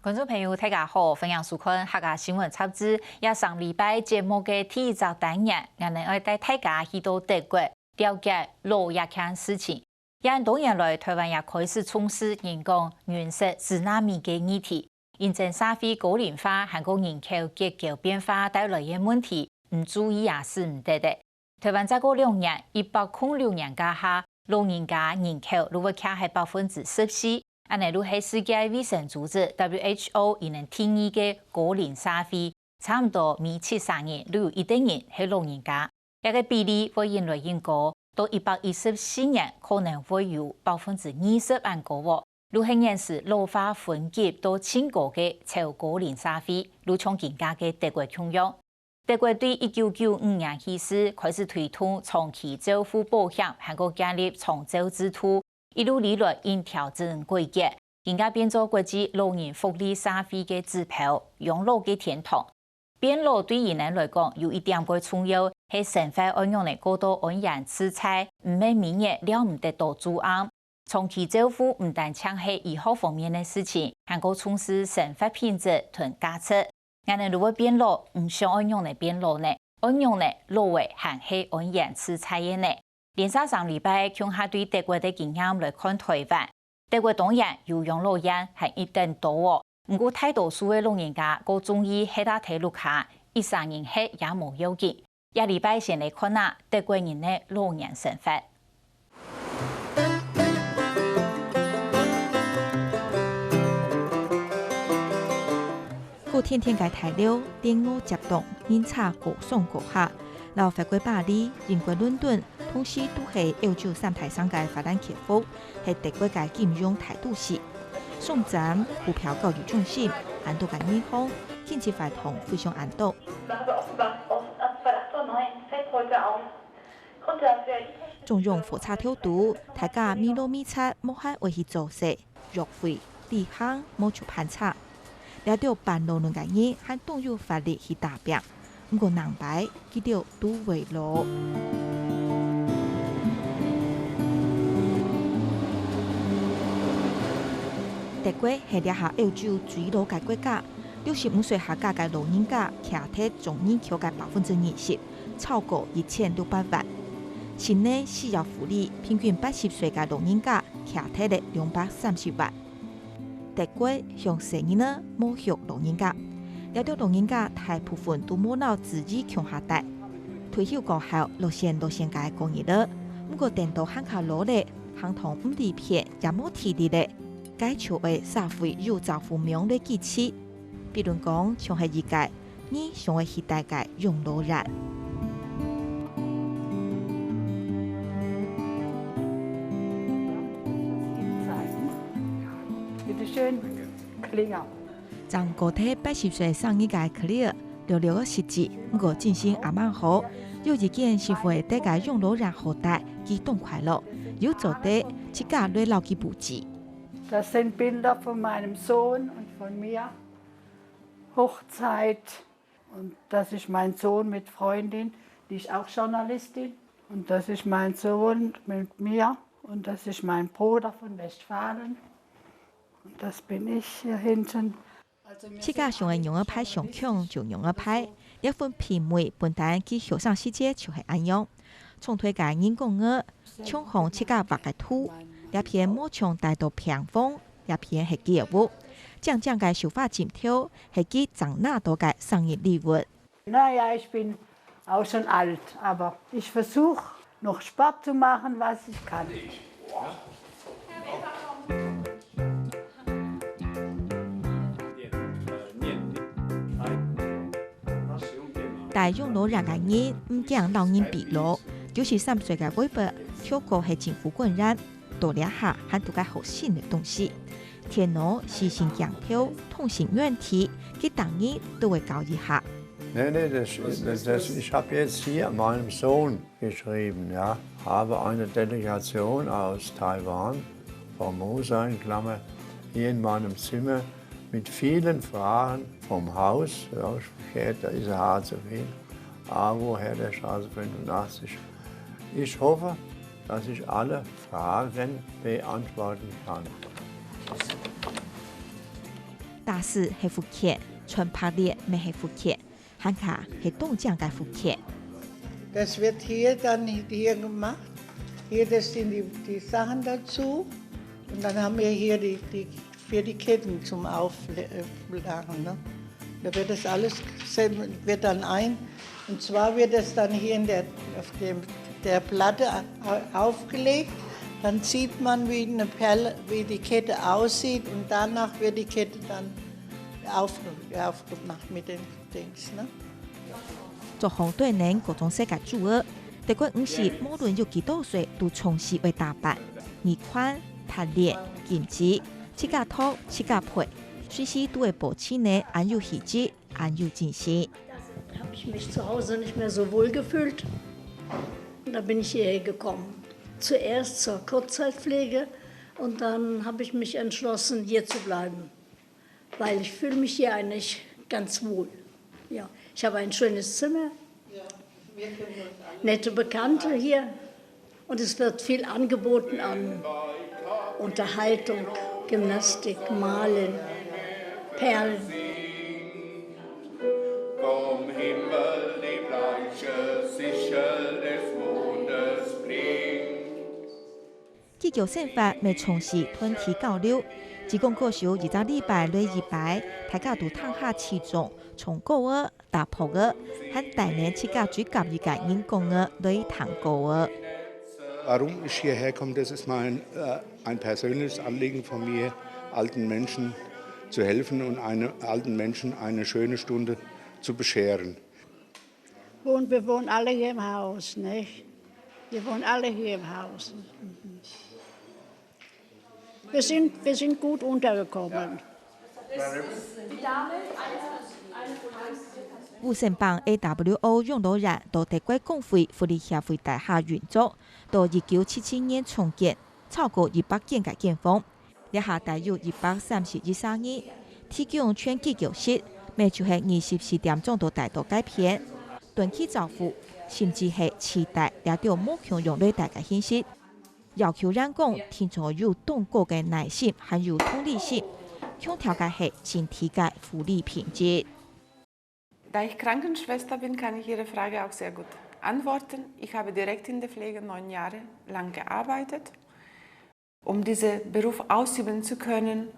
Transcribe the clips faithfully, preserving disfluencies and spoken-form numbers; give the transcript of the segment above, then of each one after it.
觀眾朋友，大家好，歡迎收看客家新聞雜誌。這上禮拜節目个第一隻單元，𠊎等愛帶大家去到德國，了解老這件事情。這多年來，臺灣也開始重視人講人食支那米个議題，因為社會高齡化還過人口結構變化帶來个問題，毋注意也使毋得个。 臺灣再過兩年，一百空六年該下，老人家人口就會徛在百分之十四，恁呢就係世界衛生組織W H O佢等定義个高齡社會，差毋多每七儕人就有一個人係老人家。這個比例會緊來緊高，到一百一十四年可能會有百分之二十恁高哦，就係現時老化分級到盡高个超高齡社會，就像今下个德國共樣。 德國對一九九五年起始開始推動長期照護保險，還過建立長照制度，一路以來因調整改革，今下變做國際老人福利社會个指標，養老个天堂。變老對佢等來講，有一點个重要，係生活愛仰仔過到安然自在，毋係每日尞毋得到晝暗。 長期照護毋單淨係醫學方面个事情，還過重視生活品質同價值。𠊎等就會變老，毋想愛仰仔變老呢？愛仰仔老仔還係安然自在个呢？連續三禮拜，共下對德國个經驗來看臺灣。德國當然有養老院還一等多哦，毋過大多數个老人家過中意歇在屋下，一儕人歇也無要緊。 這禮拜先來看啊，德國人个老年生活。古亭亭个大樓，電梯接駁，人車高上高下，摎法國巴黎、英國倫敦，同時都係歐洲三大城个法蘭克福，係德國个金融大都市。上站股票交易中心，恁多个銀行、經濟活動非常恁多。 中央火車頭堵，大家咪囉咪掣，無閒愛去做事，約會、旅行，無就盤查。這兜半老卵个人還當有活力去打拚，毋過另擺佢兜都會老。德國係這下歐洲最老个國家，六十五歲下加个老人家，徛忒總人口个百分之二十。 超過一千六百萬。新个失業福利，平均八十歲个老人家徛忒了兩百三十萬。德國向細人仔無畜老人家，這兜老人家大部分都無摎子女共下戴。退休過後，樂仙樂仙个過日仔，毋過等到還較老咧，行動毋利便，也無體力咧，該就愛社會有照護名个機器。比如講，像係一個 你想愛去戴个養老院。正過忒八十歲生日个Claire，略略个失志，毋過精神還蠻好。有一間適合佢戴个養老院好戴，佢當快樂，又做得自家來摎佢佈置。Das sind Bilder von meinem Sohn und von mir. Hochzeit. Und das ist mein Sohn mit Freundin, die ist auch Journalistin. Und das ist mein Sohn mit mir. Und das ist mein Bruder von Westfalen. Und das bin ich hier hinten. 自家想愛仰仔擺相框就仰仔擺，這份品味本旦佢後生時節就係恁樣。 長腿个人講仔，牆項自家畫个圖，這片無牆戴到平房，這片係佢个屋。靚靚个繡花枕頭，係佢正拿到个生日禮物。Na ja, ich bin auch schon alt, aber ich versuch noch Sport zu machen, was ich kann. 戴養老院个人毋驚摎人疲勞，九十三歲个Weber，頭過係政府官員，到這下還做个好新个東西。電腦、視訊鏡頭、通訊軟體，佢逐日都會搞一下。Nein, nein, das, das, das, ich habe jetzt hier meinem Sohn geschrieben, ja. Habe eine Delegation aus Taiwan, Formosa in Klammer, hier in meinem Zimmer mit vielen Fragen vom Haus, ja, ich verstehe, da ist ein Haar zu viel, A U Herr der Straße fünfundachtzig. Ich hoffe, dass ich alle Fragen beantworten kann. 打死係福氣，穿白裂乜係福氣，還較係當靚个福氣。 Das wird hier dann hier gemacht. Hier, das sind die, die Sachen dazu. Und dann haben wir hier die, die, für die Ketten zum Aufladen. Ne? Da wird das alles, wird dann ein, und zwar wird das dann hier in der, auf dem, der Platte aufgelegt. Dann sieht man, wie eine Perle, wie die Kette aussieht, und danach wird die Kette dann auf, aufgemacht mit den Dings. Ne? 做紅隊能各種色个珠仔，德國女士無論有幾多歲，都從事會打扮。耳環、項鍊、金子，自家擇、自家配，隨時都會保持呢恁有氣質、恁有精神。 Habe ich mich zu Hause nicht mehr so wohl gefühlt. Und da bin ich hierher gekommen. Zuerst zur Kurzzeitpflege und dann habe ich mich entschlossen, hier zu bleiben. Weil ich fühle mich hier eigentlich ganz wohl. Ja, ich habe ein schönes Zimmer, nette Bekannte hier und es wird viel angeboten an Unterhaltung, Gymnastik, Malen, Perlen. Vom Himmel die bleiche Sichel des Mondes blinkt. 佢个生活乜充實團體交流，只講過少一隻禮拜來一擺，大家都聽下起種、唱歌仔、打拍仔，還帶等自家最合意个人講仔來聽歌仔。 Warum ich hierher komme, das ist mein, äh, ein persönliches Anliegen von mir, alten Menschen zu helfen und eine, alten Menschen eine schöne Stunde zu bescheren. Und wir wohnen alle hier im Haus, nicht? Wir wohnen alle hier im Haus. Wir sind, wir sind gut untergekommen. 烏森邦A W O養老院在德國公會福利協會底下運作，到一九七七年重建，超過一百間个間房，這下大約一百三十一儕人，提供全居救室，乜就係二十四點鐘都戴到該片，短期照顧，甚至係試戴這兜無共樣來戴个形式。 要求員工定著有當高个耐心還有同理心，強調个係整體个福利品質。 Da ich Krankenschwester bin, kann ich Ihre Frage auch sehr gut antworten. Ich habe direkt in der Pflege neun Jahre lang gearbeitet. Um diesen Beruf ausüben zu können,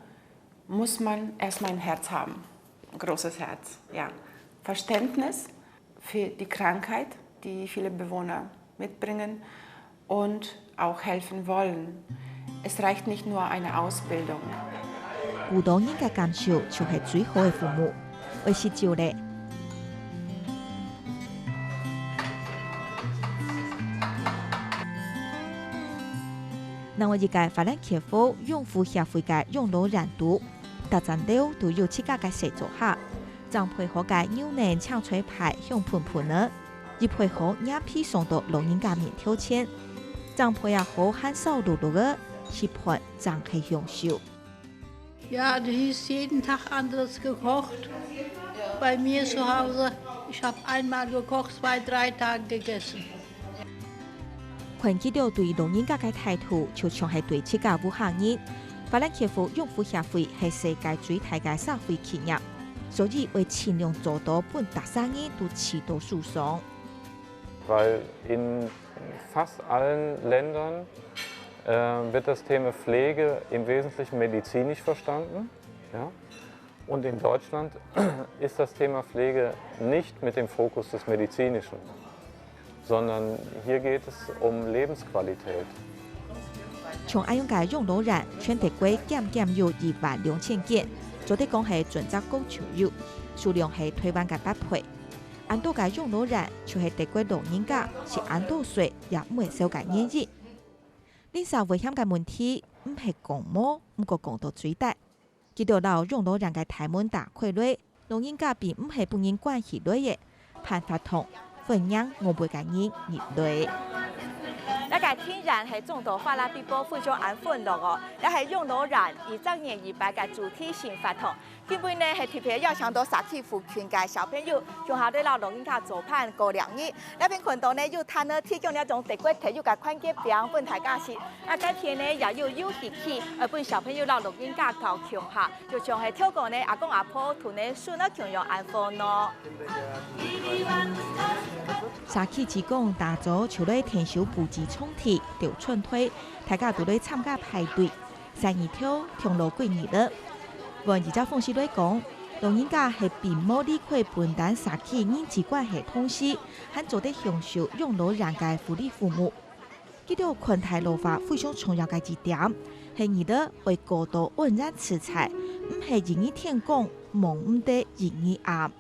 muss man erstmal ein Herz haben. Großes Herz, ja. Verständnis für die Krankheit, die viele Bewohner mitbringen und auch helfen wollen. Es reicht nicht nur eine Ausbildung. 古老人个感受就係最好个父母，愛食酒咧。另外一個法蘭克福養護協會个養老院肚，逐層樓都有自家个細灶下， 正配好个牛奶青菜派香噴噴仔，一配好，䀴皮送到老人家面頭前，正配啊好還燒漉漉仔，食飯正係享受。 Ja, das ist jeden Tag anders gekocht. Bei mir zu Hause, ich habe einmal gekocht, zwei, drei Tage gegessen. 看佢兜對老人家个態度，就像係對自家屋下人。法蘭克福養護協會係世界最大个社會企業，所以會盡量做到分逐儕人都試到舒爽。 Weil in fast allen Ländern äh, wird das Thema Pflege im Wesentlichen medizinisch verstanden. Ja? Und in Deutschland ist das Thema Pflege nicht mit dem Fokus des Medizinischen, sondern hier geht es um Lebensqualität. 像恁樣个養老院，全德國減減有一萬兩千間，做得講係全國高就有，數量係台灣个八倍。恁多个養老院，就係德國老人家食恁多歲也毋會瘦个原因。 鄰舍危險个問題，毋係講無，毋過講到最大。佢兜摎養老院个大門打開來，老人家並毋係分人關起來个，辦法通歡迎外背个人入來。大家竟然係種到花啦嗶啵，非常恁歡樂哦！這係養老院二十年一擺个主題性活動。今晡日呢係特別邀請到社區附近个小朋友，共下來摎老人家做伴過兩日。這片看到呢有攤仔提供這種德國特有个環節餅分大家食。啊，該片呢也有遊戲區，呃，分小朋友摎老人家搞共下。 就像係頭過呢，阿公阿婆同呢孫仔共樣恁歡樂。社區志工打早就來𢯭手佈置場地、鬥春袋，大家都來參加排隊。三日頭，長老歸日了。換一隻方式來講，老人家係並無離開本旦社區人際關係同時，還做得享受養老院个福利服務。 佢兜看待老化非常重要个一點，係日仔會過到安然自在，毋係一日天光，望毋得一日暗。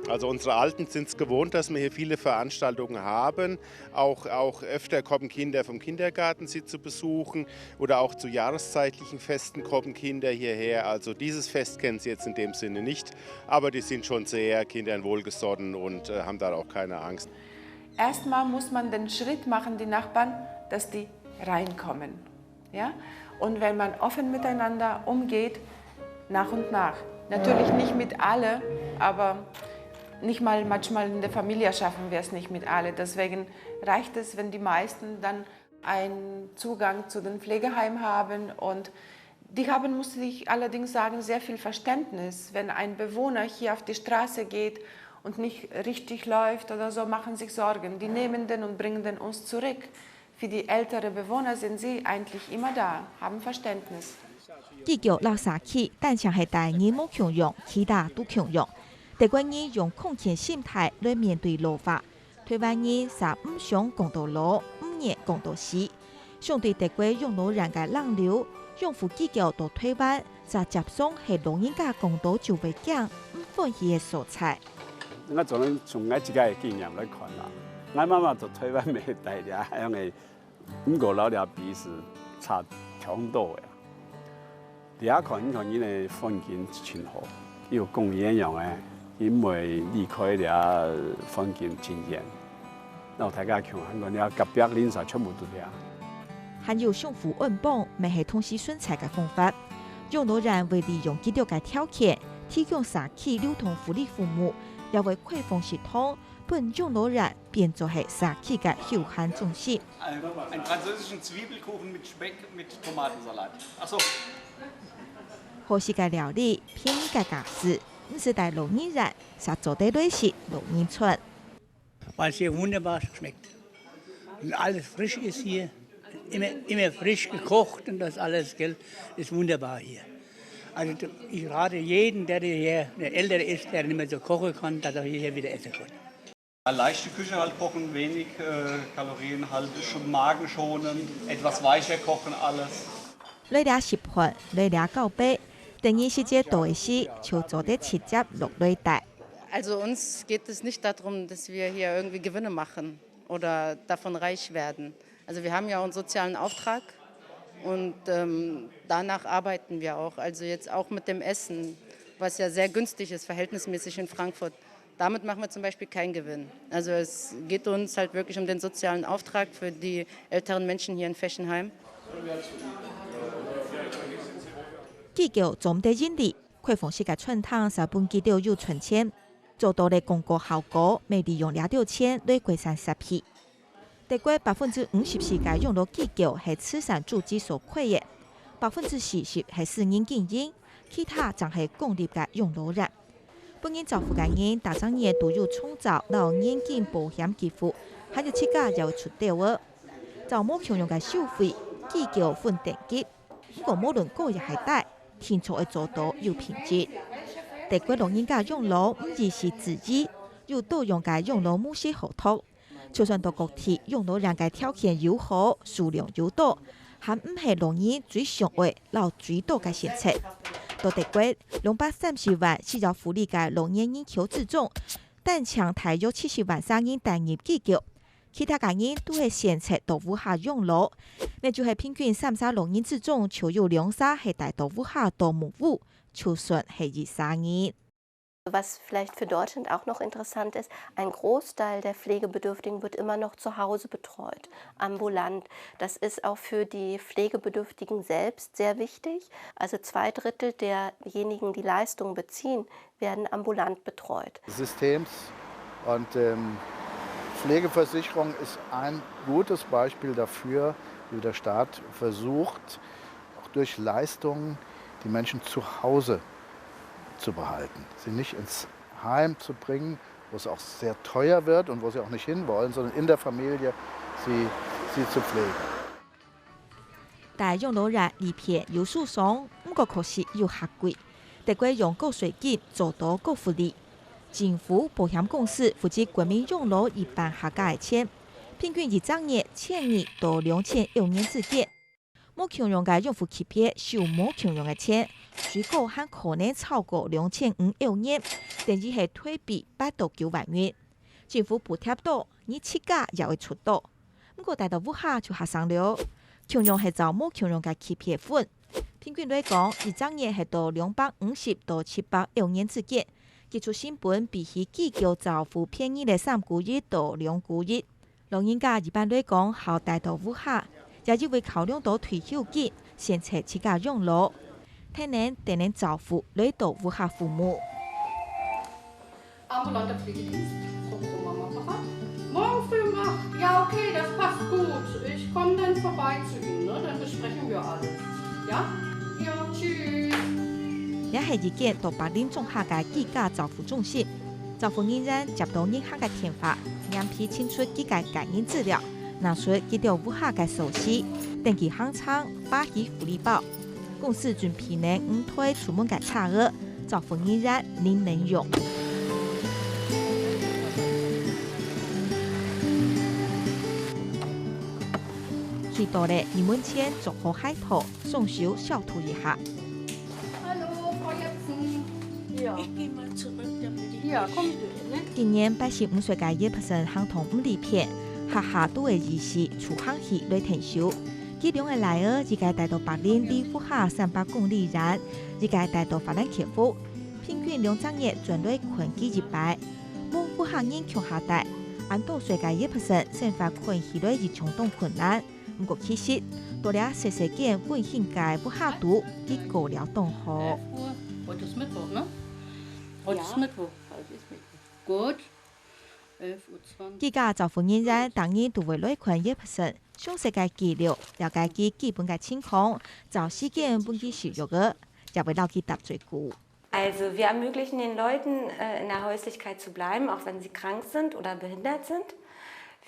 Also unsere Alten sind es gewohnt, dass wir hier viele Veranstaltungen haben, auch, auch öfter kommen Kinder vom Kindergarten sie zu besuchen oder auch zu jahreszeitlichen Festen kommen Kinder hierher. Also dieses Fest kennen sie jetzt in dem Sinne nicht, aber die sind schon sehr Kindern wohlgesonnen und äh, haben da auch keine Angst. Erstmal muss man den Schritt machen, die Nachbarn, dass die reinkommen. Ja? Und wenn man offen miteinander umgeht, nach und nach. Natürlich nicht mit alle, aber nicht mal manchmal in der Familie schaffen wir es nicht mit alle. Deswegen reicht es, wenn die meisten dann einen Zugang zu den Pflegeheimen haben und die haben, muss ich allerdings sagen, sehr viel Verständnis. Wenn ein Bewohner hier auf die Straße geht und nicht richtig läuft oder so, machen sich Sorgen. Die nehmen den und bringen den uns zurück. Für die älteren Bewohner sind sie eigentlich immer da, haben Verständnis. 佢兜摎社區單淨係大人無共樣，其他都共樣。德國人用康健心態來面對老化， 台灣人煞毋想講到老，毋願講到死。相對德國養老院个人流，養父佢兜到台灣，煞輒常係老人家講到就會驚、毋歡喜个所在。𠊎做人從𠊎自家个經驗來看啦，𠊎媽媽在台灣乜戴這樣个，毋過摎這比是差忒多个。 這下看，你看，你个環境真好，有公園樣个，佢毋會離開這環境真遠。然後大家共下看，這隔壁鄰舍全部都這。還有相扶安傍，乜係同時存在个方法。養老院會利用佢兜个條件，提供社區流動福利服務，也會開放食堂，分養老院變做係社區个休閒中心。 Einen französischen Zwiebelkuchen mit Speck mit Tomatensalat. Achso. 好食个料理，便宜个價數，毋使戴老人院，煞做得來食老人餐。 Weil es hier wunderbar schmeckt. Und alles frisch ist hier. Immer, immer frisch gekocht und das alles, gell, ist wunderbar hier. Also ich rate jeden, der hier, der älter ist, der nicht mehr so kochen kann, dass er hier wieder essen kann. Leichte Küche halt kochen, wenig äh, Kalorien halt, schon magenschonend, etwas weicher kochen alles. 來這食飯，來這交陪，等於時節到个時，就做得直接落來戴。 Also uns geht es nicht darum, dass wir hier irgendwie Gewinne machen oder davon reich werden. Also wir haben ja auch einen sozialen Auftrag und ähm, danach arbeiten wir auch. Also jetzt auch mit dem Essen, was ja sehr günstig ist, verhältnismäßig in Frankfurt. Damit machen wir zum Beispiel keinen Gewinn. Also es geht uns halt wirklich um den sozialen Auftrag für die älteren Menschen hier in Fechenheim. 佢兜做毋得盈利，開放式个餐廳煞分佢兜有賺錢，做到了廣告效果，乜利用這兜錢來改善設備。德國百分之五十四个養老機構係慈善組織所開个，百分之四十係私人經營，其他正係公立个養老院。 分人照顧个人，逐隻月都有長照摎年金保險給付，還有自家也會出兜仔。照無共樣个收費，機構分等級，毋過無論高抑係低，定著愛做到有品質。德國老人家養老毋只係自由，有多樣个養老模式好擇。 就算到各地養老院个條件又好，數量又多，還毋係老人最想愛摎最多个選擇。到德國，兩百三十萬需要福利个老年人口之中，單淨大約七十萬儕人戴入機構，其他个人都係選擇到屋下養老。乜就係平均三儕老人之中，就有兩儕係戴到屋下當無屋，就算係一儕人。Was vielleicht für Deutschland auch noch interessant ist, ein Großteil der Pflegebedürftigen wird immer noch zu Hause betreut, ambulant. Das ist auch für die Pflegebedürftigen selbst sehr wichtig. Also zwei Drittel derjenigen, die Leistungen beziehen, werden ambulant betreut. Systems. Und ähm, Pflegeversicherung ist ein gutes Beispiel dafür, wie der Staat versucht, auch durch Leistungen die Menschen zu Hause zu behalten, sie nicht ins Heim zu bringen, wo es auch sehr teuer wird und wo sie auch nicht hinwollen, sondern in der Familie sie, sie zu pflegen. 戴養老院利便有數爽，毋過確實有較貴，得過用國稅金做到國福利。政府、保險公司負責國民養老一般客家个錢，平均一隻月千二到兩千歐元之間。無共樣个養護級別收無共樣个錢，最高還可能超過兩千五歐元，等於係台幣八到九萬元。政府補貼到，你自家也會出到。 毋過戴到屋下就較省了，共樣係照無共樣个級別分。平均來講，一隻月係到兩百五十到七百歐元之間，寄出成本比起機構照護便宜了三分之一到兩分之一。老人家一般來講好戴到屋下，也因為考量到退休金，選擇自家養老，天然得能照顧來到屋下父母。 Ambulanter Pflegedienst. Guck mal, Papa. Morgen früh um acht. Ja, okay, das passt gut. Ich komme dann vorbei zu Ihnen, ne? Dann besprechen wir alles. Ja? Ja, tschüss. 這係一間到柏林莊下个居家照護中心。照護人員接到人客个電話，黏皮清出佢个個人資料，拿出佢兜屋下个鎖匙，登記行程，發起福利包。 公司準備了五台專門个車仔，照護人員恁能用。去到了，入門前著好鞋套，雙手消毒一下。 Hallo, Frau Jepsen. Ja. Ich gehe mal zurück, damit ich Ja, nicht komm. Störe. 今年八十五歲个葉先生行動毋利便，下下都愛依賴助行器來𢯭手。佢兩個倈仔，一個戴到柏林離屋下三百公里遠，一個戴到法蘭克福，平均兩隻月轉來看佢一擺。無屋下人共下戴，恁多歲个葉先生生活看起來一樣當困難。毋過其實，到這細細間溫馨个屋下肚，佢過了當好。 Elf Uhr. Heute ist Mittwoch, ne? Heute ist Mittwoch. Heute ist Mittwoch. Gut. Elf Uhr zwanzig. 居家照護人員逐日都會來看葉先生詳細个記錄，了解佢基本个情況，找時間分佢食藥仔，也會摎佢搭嘴鼓。 Also wir ermöglichen den Leuten, äh, in der Häuslichkeit zu bleiben, auch wenn sie krank sind oder behindert sind.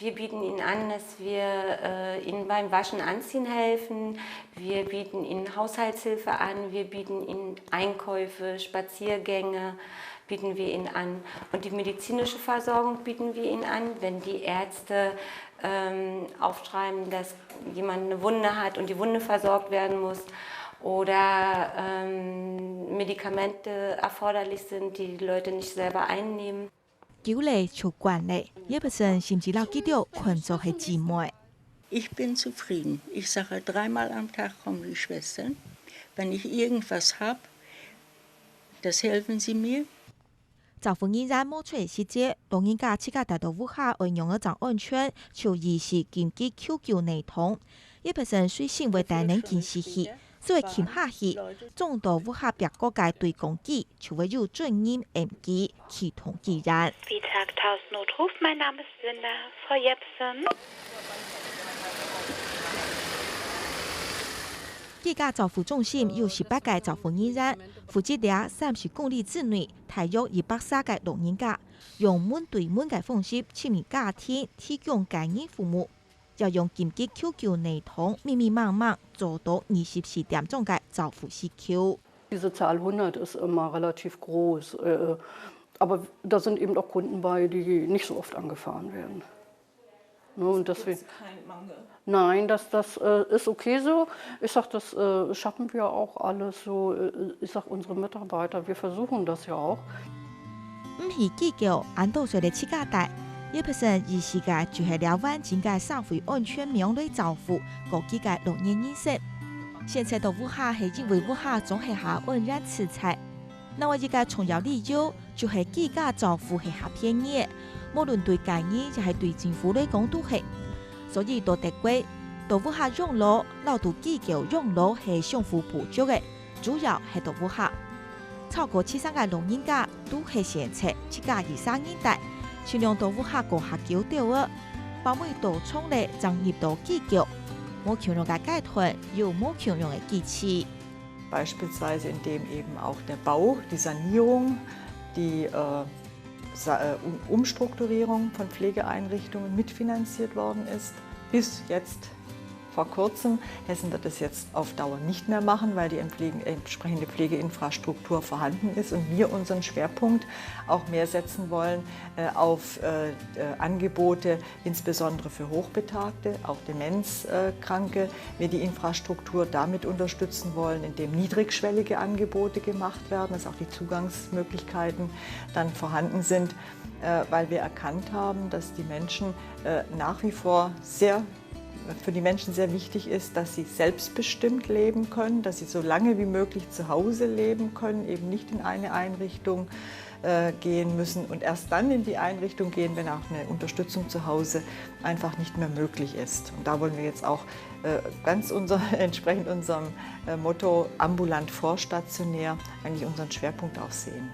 Wir bieten ihnen an, dass wir äh, ihnen beim Waschen, Anziehen helfen. Wir bieten ihnen Haushaltshilfe an. Wir bieten ihnen Einkäufe, Spaziergänge bieten wir ihnen an. Und die medizinische Versorgung bieten wir ihnen an, wenn die Ärzte ähm, aufschreiben, dass jemand eine Wunde hat und die Wunde versorgt werden muss oder ähm, Medikamente erforderlich sind, die die Leute nicht selber einnehmen. 久了就慣了，葉先生甚至摎佢兜看做係姊妹。 Ich bin zufrieden. Ich sage, dreimal am Tag kommen die Schwestern. Wenn ich irgendwas habe, das helfen sie mir. 照護人員無出个時節，老人家自家戴到屋下愛仰仔正安全，就依賴緊急求救系統。葉先生隨身會帶等警示器，只要撳下去，裝到屋下壁角个對講機就會有聲音喊佢啟動救援。 Wie Tag tausend Notruf, mein Name ist Linda. Frau Jepsen. 居家照護中心有十八個照護人員，負責這三十公里之內，大約一百儕个老人家，用門對門个方式尋覓家庭，提供個人服務，也用緊急求救系統密密麻麻，做到二十四點鐘个照護需求。 Diese Zahl hundert ist immer relativ groß, äh, aber da sind eben auch Kunden bei, die nicht so oft angefahren werden. Ne, und deswegen, Kein Mangel. Nein, das, das äh, ist okay so. Ich sage, das äh, schaffen wir auch alles so. Äh, ich sage, unsere Mitarbeiter, wir versuchen das ja auch. 毋係機構，恁多歲个自家戴，葉先生意識个就係了完整个社會安全網來照顧各級个老年人生。選擇到屋下係因為屋下總係較安然自在。另外一個重要理由就係居家照護係合便宜个，無論對個人也係對政府來講都係。所以到德國，到屋下養老，摎到機構養老係相互補足个，主要係到屋下。超過七成个老人家都係選擇自家一儕人戴，盡量到屋下過較久兜仔，包尾到長了正入到機構。無共樣个階段，有無共樣个機制。 Beispielsweise indem eben auch der Bau, die Sanierung, die äh, Sa- äh, Um- Umstrukturierung von Pflegeeinrichtungen mitfinanziert worden ist. Bis jetzt vor kurzem. Hessen wird das jetzt auf Dauer nicht mehr machen, weil die Entpflegen- entsprechende Pflegeinfrastruktur vorhanden ist und wir unseren Schwerpunkt auch mehr setzen wollen äh, auf äh, äh, Angebote, insbesondere für Hochbetagte, auch Demenzkranke, wir die Infrastruktur damit unterstützen wollen, indem niedrigschwellige Angebote gemacht werden, dass auch die Zugangsmöglichkeiten dann vorhanden sind, äh, weil wir erkannt haben, dass die Menschen äh, nach wie vor sehr für die Menschen sehr wichtig ist, dass sie selbstbestimmt leben können, dass sie so lange wie möglich zu Hause leben können, eben nicht in eine Einrichtung äh, gehen müssen und erst dann in die Einrichtung gehen, wenn auch eine Unterstützung zu Hause einfach nicht mehr möglich ist. Und da wollen wir jetzt auch äh, ganz unser, entsprechend unserem äh, Motto ambulant vor stationär eigentlich unseren Schwerpunkt auch sehen.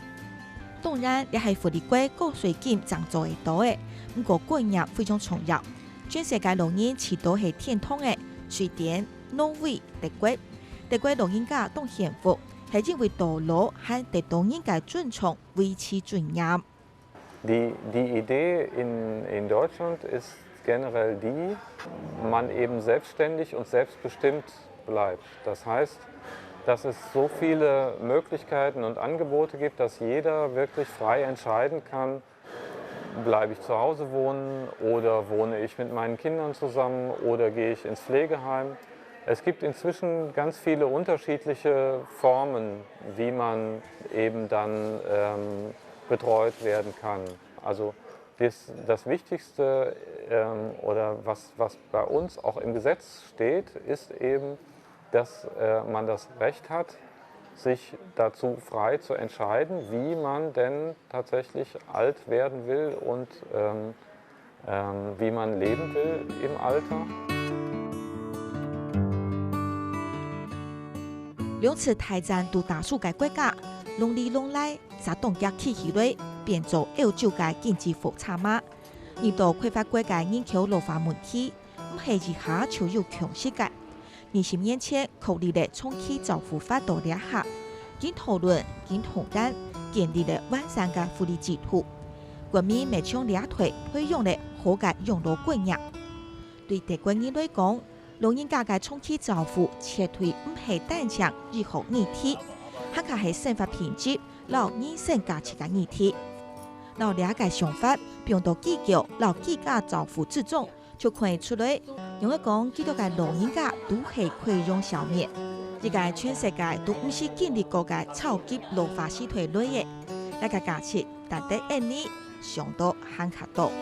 當然，這係福利國國稅金正做得到个，毋過觀念非常重要。全世界老人飼到係天堂个，瑞典、挪威、德國。德國老人家當幸福，係因為到老還得到人个尊重，維持尊嚴。 Die, die Idee in, in Deutschland ist generell die, man eben selbstständig und selbstbestimmt bleibt. Das heißt, dass es so viele Möglichkeiten und Angebote gibt, dass jeder wirklich frei entscheiden kann, bleibe ich zu Hause wohnen oder wohne ich mit meinen Kindern zusammen oder gehe ich ins Pflegeheim. Es gibt inzwischen ganz viele unterschiedliche Formen, wie man eben dann ähm, betreut werden kann. Also das, das Wichtigste ähm, oder was, was bei uns auch im Gesetz steht, ist eben, dass äh, man das Recht hat, sich dazu frei zu entscheiden, wie man denn tatsächlich alt werden will und ähm, ähm, wie man leben will im Alter. 兩次大戰都打輸个國家，攏裡攏來，煞當遽企起來，變做歐洲个經濟複雜媽。遇到開發國个人口老化問題，毋係一下就有共識个。二十年前，確立了長期照護法到這下，緊討論、緊通姦，建立了完善个福利制度。國民乜從這代培養了好个養老觀念。對德國人來講， 老人家个長期照護絕對毋係單淨醫學議題，還較係生活品質摎人生價值个議題。摎這个想法放到機構摎居家照護之中，就看得出來，仰仔講，幾多个老人家都係潰瘍消滅。一个全世界都毋識經歷過个超級老化時代來个，這个價值值得𠊎俚想到還較多。